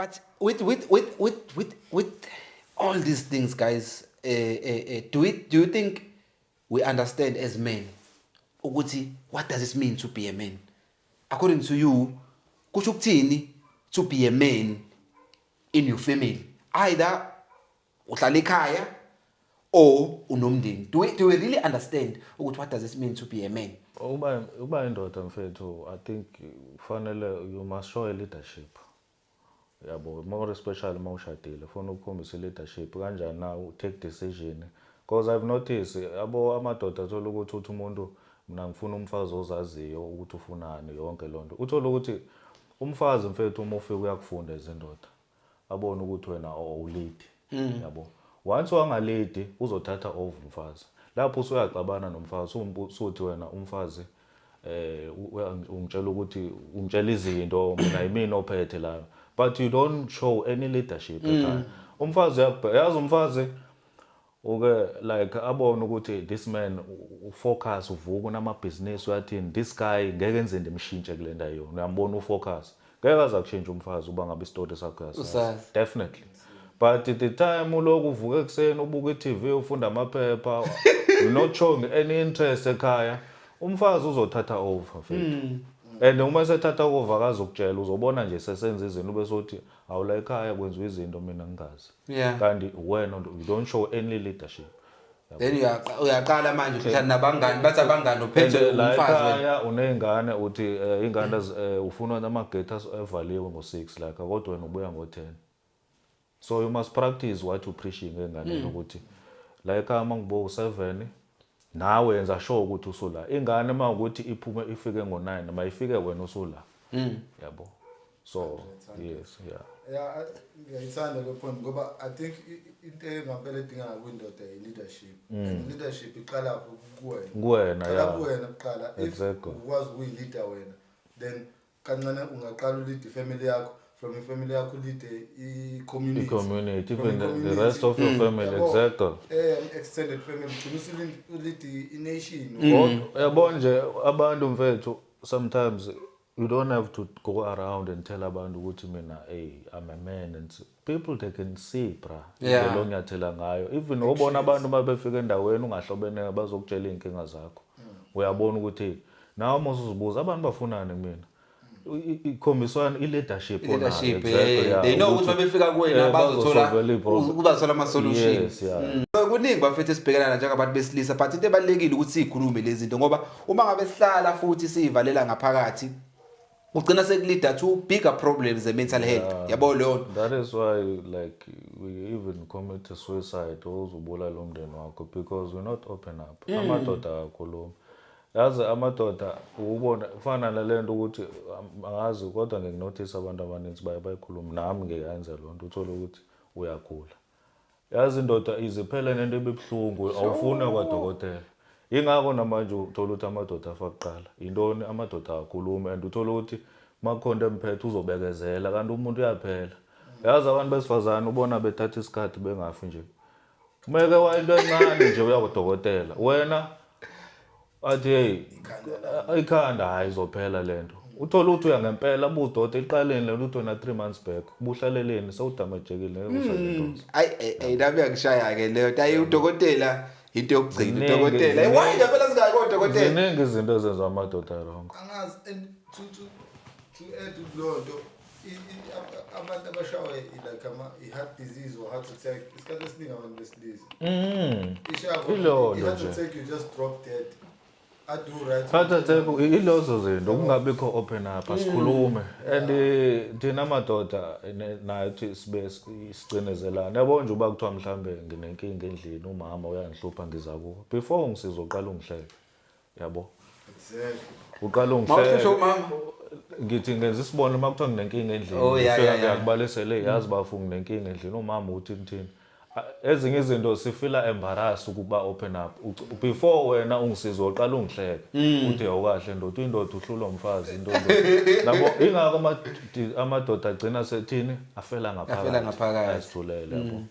But with all these things, guys, do you think we understand as men ukuthi what does it mean to be a man? According to you, kusho ukuthini to be a man in your family? Either uhlala ekhaya or unomndeni. Do we really understand ukuthi what does it mean to be a man? Uba indoda, mfethu, I think kufanele you must show a leadership, yabo, more especially uma ushadile. Ufuna ukukhombisa i-leadership kanjani na? Take decision, because I've noticed, yabo, amadoda athola ukuthi uthi umuntu, "Mina ngifuna umfazi ozaziyo ukuthi ufunani." Yonke loo nto, uthola ukuthi umfazi, mfethu, uma ufika uyakufunda izindoda, abone ukuthi wena awulead, yabo. Once wangalead, uzothatha over umfazi. Lapho usuyaxabana nomfazi, usuthi wena umfazi ungitshela ukuthi ungitshela izinto, mina yimina ophethe la, but you don't show any leadership ekhaya. Umfazi uyakubheka, yazi, umfazi uke like abone ukuthi this man ufocus, uvuka unamabhizinisi, uyathini, this guy ngeke enze ndimshintshe kule nto ayiyona. Uyambona ufocus, ngeke aze akushintshe umfazi uba ngabe isitori sakho uyasazi. Usazi. Definitely. But the time uloku uvuka ekuseni, ubuka i-TV, ufunda amaphepha, you're not showing any interest ekhaya, umfazi uzothatha over, mfethu. And uma esethatha over, akazokutshela. Uzobona nje sesenza izinto, ube sothi, "Awula, ekhaya kwenziwa izinto mina ngingazi." Kanti wena you don't show any leadership. Then uyaqala manje uhlala nabangani, bathi abangani uphethe And la umfazi wena. Ekhaya uney'ngane, uthi iy'ngane ufuna amagate evaliwe ngo-6 like, kodwa wena ubuya ngo-10. So you must practice what you preaching ey'nganeni, ukuthi la ekhaya uma ngibuka u-7, nawe yenza sure ukuthi usula. Ingane uma ukuthi iphume ifike ngo-9, mayifike wena usula, yabo. So yes, yeah. Yeah, ngiyayithanda le point ngoba I think into engampela edingeka kwindoda i-leadership, and leadership iqala kuwena. Kuwena. Iqala kuwena kuqala. If ukwazi ukuyi-leader wena, then kancane ungaqala ulead ifamily yakho, from ifamily yakho ulead i-community. I-community, From even the i-community, rest of your family. Yabo, extended family, ugcina ulead i-nation. Yabo nje abantu, mfethu, sometimes you don't have to go around and tell abantu ukuthi mina, hey, I'm a man, and people, they can see, bra, indlela onyathela ngayo. Even ubona abantu uma befika endaweni ungahlobene, bazokutshela iy'nkinga zakho, uyabona ukuthi nawe uma usuzibuza abantu bafunani kumina. Ikhombiswana i-leadership onayo. Leadership. Exactly, yeah. They know ukuthi mabefika kuwena bazothola bazosolvela iy'problem. Bazothola ama-solution. Yes, yeah. Kuningi, bafethu, esibhekana njengabantu besilisa, but into ebalulekile ukuthi siyikhulume lezi zinto, ngoba uma ngabe sihlala futhi siyivalela ngaphakathi, kugcina sekuleada to bigger problems e-mental health, yabo leyo nto. That is why, like, we even commit a suicide, uzubulala umndeni wakho, because we're not open up. Amadoda akakhulumi. Yazi amadoda ubona kufana nale nto ukuthi angazi, kodwa ngikunotice abantu abaninzi baye bayikhuluma, nami ngiyayenza loo nto. Uthole ukuthi uyagula. Yazi indoda iziphele nento ebibuhlungu, awufuni kwadokotela. Ingakho namanje uthola ukuthi amadoda afa kuqala. Yintoni? Amadoda akakhulumi, and uthola ukuthi makukhona emphethe uzobekezela, kanti umuntu uyaphela. Yazi abantu besifazane ubona bethatha isikhathi bengafi nje. Umeke wa into encane nje, uya kudokotela. Wena athi, "Hey, ikhanda, hayi, izophela lento." Uthola ukuthi uya ngempela, abuze udokotela, "Iqaleni lento?" Uthi wena, "3 months back." Ubuhlaleleni sewudamagekile, ngeke usalentoza. Ayi, nami iyangishaya-ke leyo nto. Ayi, udokotela into yokugcina. Udokotela, why nje phela singayi kodokotela? Ziningi izinto ezenziwa amadoda wrong. Angazi, and to add kuleyo nto, abantu abashawa like ama i-heart disease or heart attack, isikhathi esiningi abantu besilisa. Ishaya Ilondo i-heart nje. attack, you just drop dead. I do right. Heart attack, ilozo zinto kungabikho open up, asikhulume. And thina madoda nathi sibe sicinezelana, yabo nje, uba kuthiwa mhlambe nginenkinga endlini, umama uyangihlupha, ngiza kuwe, before ungisiza uqala ungihleke, yabo. Uqala Mawuhlushwa ungihleke. Umama? Ngithi ngenza isibonelo, uma kuthiwa nginenkinga endlini, Oh, yeah, ngifika ngiyakubalisela, "Yazi bafu, nginenkinga endlini, umama uthi thini." Ezinye izinto sifeela embarrassed ukuba open up. Before wena ungisiza uqala ungihleke, uthi, "Awukahle ndoda, uyindoda, uhlulwa umfazi, into nabo." Ingakho amadoda agcina sethini, afela ngaphakathi. Afela ngaphakathi. Ayisithulele, yabo.